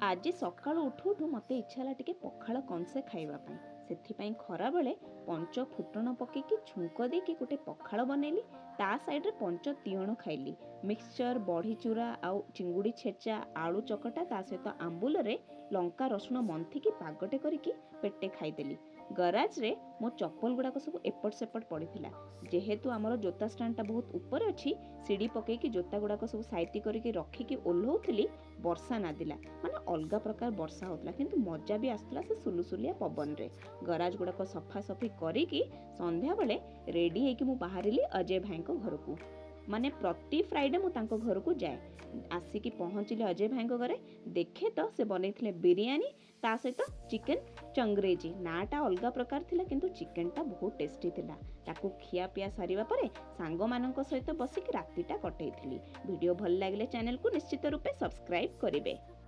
ଆଜି ସକାଳୁ ଉଠୁ ଉଠୁ ମୋତେ ଇଚ୍ଛା ହେଲା ଟିକେ ପଖାଳ କଂସେ ଖାଇବା ପାଇଁ। ସେଥିପାଇଁ ଖରାବେଳେ ପଞ୍ଚ ଫୁଟଣ ପକେଇକି ଛୁଙ୍କ ଦେଇକି ଗୋଟେ ପଖାଳ ବନେଇଲି, ତା ସାଇଡ଼ରେ ପଞ୍ଚ ତିଅଣ ଖାଇଲି। ମିକ୍ସଚର, ବଢ଼ି ଚୁରା ଆଉ ଚିଙ୍ଗୁଡ଼ି ଛେଚା, ଆଳୁ ଚକଟା, ତା ସହିତ ଆମ୍ବୁଲରେ ଲଙ୍କା ରସୁଣ ମନ୍ଥିକି ପାଗଟେ କରିକି ପେଟେ ଖାଇଦେଲି। ଗରାଜରେ ମୋ ଚପଲ ଗୁଡ଼ାକ ସବୁ ଏପଟ ସେପଟ ପଡ଼ିଥିଲା। ଯେହେତୁ ଆମର ଜୋତା ଷ୍ଟାଣ୍ଡଟା ବହୁତ ଉପରେ ଅଛି, ସିଡ଼ି ପକେଇକି ଜୋତା ଗୁଡ଼ାକ ସବୁ ସାଇତି କରିକି ରଖିକି ଓହ୍ଲଉଥିଲି, ବର୍ଷା ନାଦିଲା। ମାନେ ଅଲଗା ପ୍ରକାର ବର୍ଷା ହେଉଥିଲା, କିନ୍ତୁ ମଜା ବି ଆସୁଥିଲା ସେ ସୁଲୁସୁଲିଆ ପବନରେ। ଗରାଜ ଗୁଡ଼ାକ ସଫାସଫି କରିକି ସନ୍ଧ୍ୟାବେଳେ ରେଡ଼ି ହେଇକି ମୁଁ ବାହାରିଲି ଅଜୟ ଭାଇଙ୍କ ଘରକୁ। ମାନେ ପ୍ରତି ଫ୍ରାଇଡ଼େ ମୁଁ ତାଙ୍କ ଘରକୁ ଯାଏ। ଆସିକି ପହଞ୍ଚିଲି ଅଜୟ ଭାଇଙ୍କ ଘରେ, ଦେଖେ ତ ସେ ବନେଇଥିଲେ ବିରିୟାନୀ, ତା ସହିତ ଚିକେନ୍ ଚଙ୍ଗରେଜି। ନାଁଟା ଅଲଗା ପ୍ରକାର ଥିଲା, କିନ୍ତୁ ଚିକେନଟା ବହୁତ ଟେଷ୍ଟି ଥିଲା। ତାକୁ ଖିଆପିଆ ସାରିବା ପରେ ସାଙ୍ଗମାନଙ୍କ ସହିତ ବସିକି ରାତିଟା କଟେଇଥିଲି। ଭିଡ଼ିଓ ଭଲ ଲାଗିଲେ ଚ୍ୟାନେଲକୁ ନିଶ୍ଚିତ ରୂପେ ସବସ୍କ୍ରାଇବ୍ କରିବେ।